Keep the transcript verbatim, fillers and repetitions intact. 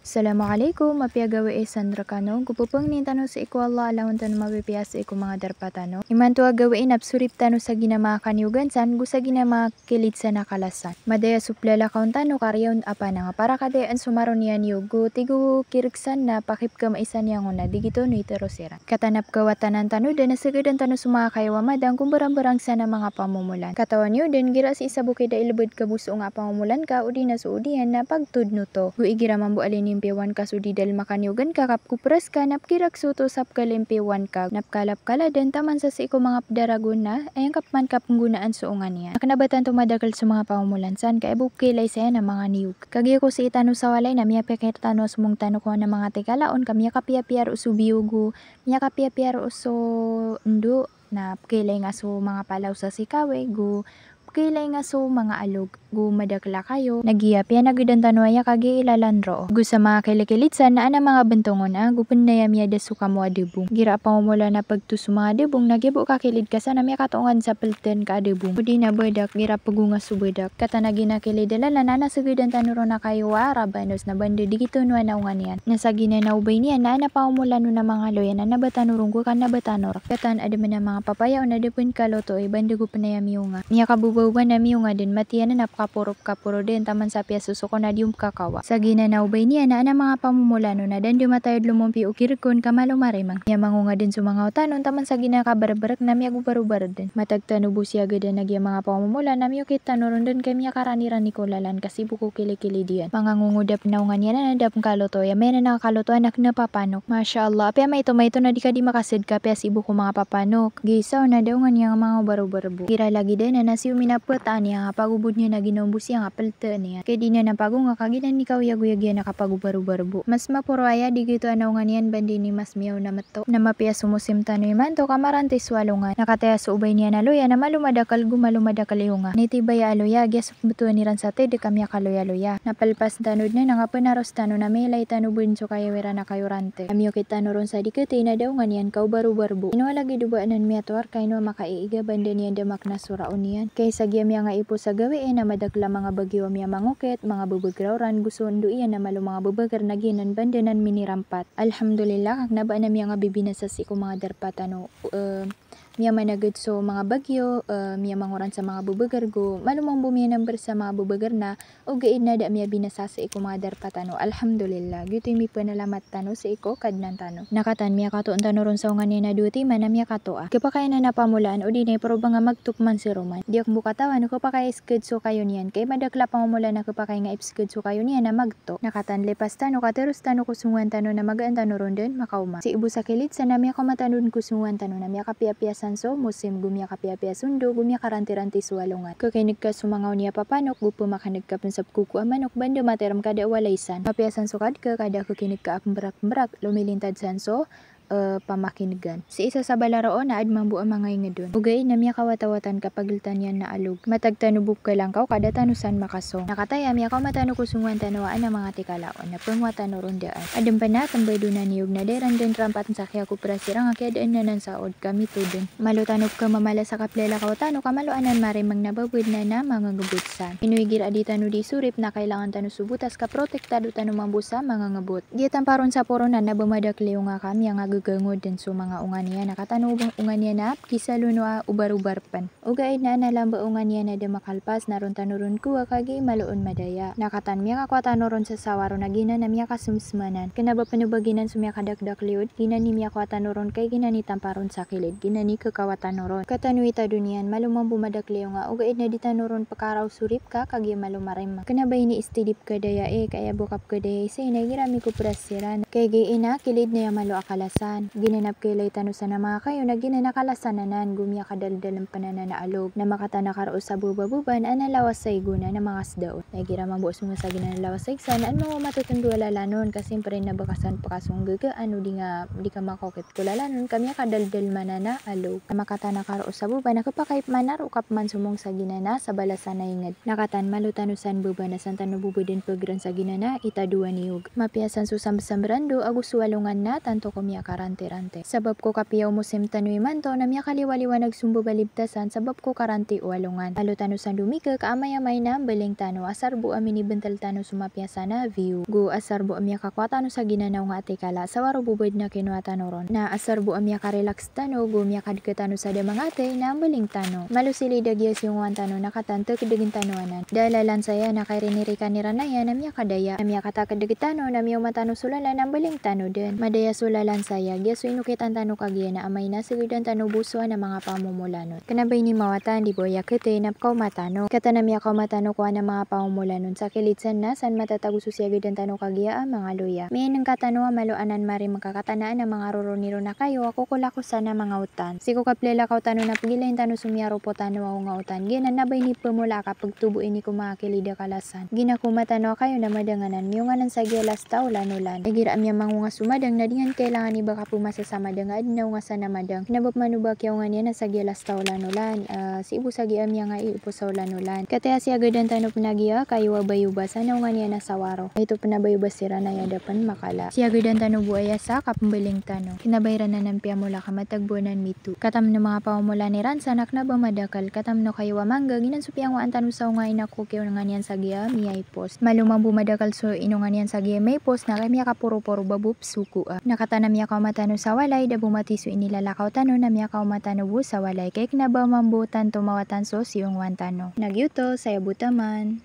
Assalamu alaikum, mapiya gawii san rekano, go pepangnin tano sii ko Allah a langon tano mapipiya sii ko manga darpa tano. Imanto a gawii na pesorip tano sa gina manga kaniyogan san, go sa gina manga kilid san a kalasan. Madaya so pelalakaw tano ka riyaw a panang, para ka daya an so maroniyan iyo, go tig o kireg san na pakipkemaisan iyan ona, di gito no iteros iran. Katanap kawatanan tano den a segedan tano so manga kayo a madang ko mberangberang san a manga pamomolan. Katawan iyo den, igira sii sa bokid a ilebed ka bo so onga a pamomolan ka, odi na so odiyan na pagtodno to. Go igira mambo a linimpiwan ka so didalem a kaniyogan ka, ka pekopres ka, na pekirakeso to sa pekalimpiwan ka, na pekalapkala den taman sa sii ko manga pedaragon na aya ngka peman ka penggonaan so onga niyan. Na kena ba tanto madakel so manga pamomolan san, ka aya bo pekiilay saya na manga niyog. Kagiya ko sii tano sa walay na miyapikir tano a somong tano ko ana manga tikalaon, ka miyakapiyapiya roo so biyo go miyakapiyapiya roo so endo, na pekiilay nga so manga palaw sa sikawi, go pekiilay nga so manga alog, go madakel a kayo. Na giya piyanagedan tano aya kagiya ilalan roo. Go sa manga kilikilid san na ana manga bentongon a, go pen aya miyada so kamo a debong. Igira a pamomolan na pagto so manga debong, na giya bo kakilid ka san na miyakatoongan sa pelten ka a debong. Odi na bedak, igira pegonga so bedak. Katawan a gina kilid a lalan, ana segedan tano ron a kayo a rabanos, na banda di gito no ana onga niyan. Na sa gina na obay niyan na ana pamomolan on a manga loya na ana ba tano ron go ka ana ba tano rek. Katawan a da man a manga papaya on a da pen kalotoi, banda go pen aya miyonga. Miyakabobaoba na miyonga den, matiya na pekaporo-pekaporo den, taman sa piyasosoko na di on pekakawa. Sa gina na obay niyan na ana manga pamomolan on na da den matayod lomompi o kireg kon ka malo maremang. Miyamangonga den so manga otan on, taman sa gina kabereberek na miyagobarobar den. Matag tano bo siyagedan a giya manga pamomolan na miyokit tano ron den ka miyakaranirani ko lalan ka sii bo ko kilikilid iyan. Manga ngongoda pen a onga niyan a da pen kaloto, aya maana na kaloto a na kena papanok. Masha Allah, apiya maito-maito na di ka di makased ka apiya sii bo ko manga papanok. Giya isa on na da onga niyan a manga obarobar bo. Igira lagid anan na sii o minapetaan iyan a pagobod niyan a ginaombo siyan a pelten iyan. Ka di niyan a pagonga ka giyanan i kaoyagoyag iyan a kapagobarobar bo. Mas maporo aya di gito ana onga niyan banda ini mas miyaona meto. Na mapiya so mosim tano imanto ka maranti so alongan. Na kataya so obay niyan a loya na malo madakel go malo madakel i onga. Na itibaya a loya, giya so pembetowan iran sa tidek a miyakaloyaloya. Na palpas tano den a nga penaros tano na miyailay tano bo den so kayaw iran a kayo ranti. Na miyokit tano ron sa diketi na da onga niyan ka obarobar bo. Ino a lagid o ba anan miyatoar ka ino a makaiiga banda niyan da makena so raon iyan. Ka isa giya miyangaipo sa gawii na madakel a manga bagyo a miyamangokit, manga bebeger a oran, go so endo iyan na malo manga bebeger na giyanan banda nan minirampat. Alhamdulillah, ka kena ba anan miyangabibinasa sii ko manga darpa tano, eh, miyamanaged so manga bagyo, eh, miyamangoran sa manga bebeger go malo mambo miyanamber sa manga bebeger na ogaid na da miyabinasa sii ko manga darpa tano. Alhamdulillah, giyoto i mipanalamat tano sii ko Kadnan tano. Na katawan miyakatoon tano ron sa onga niyan a dowa timan a miyakatoa. Kepakay anan a pamolaan odi na iporo ba nga magto peman si roman. Di ako bo katawan o kepakay a isked so kayo niyan. Ka i madakel a pamomolaan a kepakay nga ipsked so kayo niyan a magto. Na katawan lepas tano ka teros tano ko songowan tano na magaan tano ron den makaoma. Sii bo sa kilid san na miyakaoma tano den ko songowan tano na miyakapiyapiya san so mosim go miyakapiyapiya so endo go miyakarantiranti so alongan. Kekineg ka so manga oni a papanok go pemakineg ka pen sa pekokowa a manok banda materem ka da a walay san. Mapiya san so kad ka ka da kekineg ka a pemberakpemberak, lomilintad san so, eh, pamakinegan. Sii sa sabala roo na aden mambo a manga inged on. Ogaid na miyakawatawatan ka pageltan iyan na alog. Matag tano bo pekelangkaw ka da tano san makasong. Na kataya miyakaoma tano ko songowan tano a ana manga tikalaon. Na pengowa tano ron daan. Aden pen a tembed on a niyog na da iran den rampat sa kiyakoperas iran a kiyadaan anan sa od ka mitoden. Malo tano pekemamala sa kaplalakaw tano ka malo anan maremang na babed na na mangengebot san. Ino igira di tano di isorip na kailangan tano so botas ka protektado tano mambo sa mangengebot. Giya tampar on sa poro na na ba madakel i onga ka miyangagegangod den so manga onga niyan a katawan o onga niyan a pekisalono a obarobar pen. Ogaid na ana lamba onga niyan a da makalpas na ron tano ron kowa kagiya malo on madaya. Na katawan miyakakowa tano ron sa sawa ron a giyanan a miyakasemsemanan. Kena ba pen o ba giyanan so miyakadakdakel i od, giyanan i miyakowa tano ron kagiya giyanan i tampar on sa kilid, giyanan i kekawa tano ron. Katawan o itado niyan, malo mambo madakel i onga, ogaid na di tano ron pekaraw so rip ka kagiya malo maremang. Kena ba ini istidip kadaya i, ka aya bo kapkadaya i sii na igira mikoperas siran. Kagiya ina kilid na aya malo a kalasan. Giyanan a pekiilay tano san a manga kayo na giyanan a kalasan anan go miyakadaldalem pen anan a alog. Na makatanakar o sa bebabeba na ana lawas sa igo na na mangasda on. Na igira mambo a songa sa giyanan a lawas sa ig san, an mambo matotendo a lalan on, ka siyempre na ba ka san pekasong gegaan o di nga, di ka makaokit ko lalan on, ka miyakadaldalem anan a alog. Na makatanakar o sa beba na kepakay peman a roo ka peman somong sa giyanan a sabala san a inged. Na katawan malo tano san beba na san tano bo ba den pegeran sa giyanan a itado a niyog. Mapiya san so sambesamber a endo ago so alongan na tanto ko miyaka Ranti-ranti. Sabap ko kapiya o mosim tano imanto na miyakaliwaliwanag so mbabalibtasan sabap ko karanti o alongan. Malo tano san domikek a amay-amay na mbaling tano, asar bo a minibentel tano so mapiya san a view. Go asar bo a miyakakowa tano sa ginanaw nga atay kala sa waro bo bed na kinowa tano ron. Na asar bo a miyakarelax tano go miyakadeke tano sa da manga atay na mbaling tano. Malo si lid a giya siyongowan tano na katantek degen tano anan. Da lalan saya na kairinirikan iran aya na miyakadaya. Na miyakatakedeg tano na miyaoma tano so lalan na mbaling tano den. Madaya so lalan saya, giya so inokitan tano kagiya na amay na segedan tano bo so ana manga pamomolan on. Kena ba ini mawatan di bo aya ketey na pekaoma tano. Katan a miyakaoma tano ko ana manga pamomolan on sa kilid san na san matatago so siyagedan tano kagiya a manga loya. Miyainengka tano a malo anan mari mekakatan a ana manga roroni ron a kayo a kokolakosan a manga otan. Sii ko kaplalakaw tano na pegilain tano so miyaropo tano a onga otan. Giyanan na ba ini pemola a kapegtobo ini ko manga kilid a kalasan. Gina ko mata no a kayo na madang anan, miyonganan sa giya lasta olan-olan. Igira a miyamangonga so madang na di ngan kailangan i ba kapemasa sa madang a aden a onga san a madang. Kena ba pman o ba kiyaongan iyan a sa giya lasta olan-olan, ah, sii bo sa giya a miyangaiipos a olan-olan. Kataya siyagadan tano pn a giya kayo a bayoba sa na ongan iyan a sa waro. Ito pn a bayoba siran a aya da pn makala. Siyagadan tano bo aya sa kapembaling tano. Kena ba iran anan piyamola ka matag bo anan mito. Katamn o manga pamomolan iran san a kena ba madakel, katamn o kayo a mangga, giyanan so piyangowaan tano sa onga ina ko kiyongan iyan sa giya miyaipos. Malo mambo madakel so inongan iyan sa giya miyaipos na kaya miyakaporoporo ba bo psokoa. Na katamn a miyakaoma tano sa walay, da bo mati so inilalakaw tano na miyakaoma tano bo sa walay. Kaya kena ba mambo tanto mawatan so siyongowan tano. Na giyoto, saya bo taman.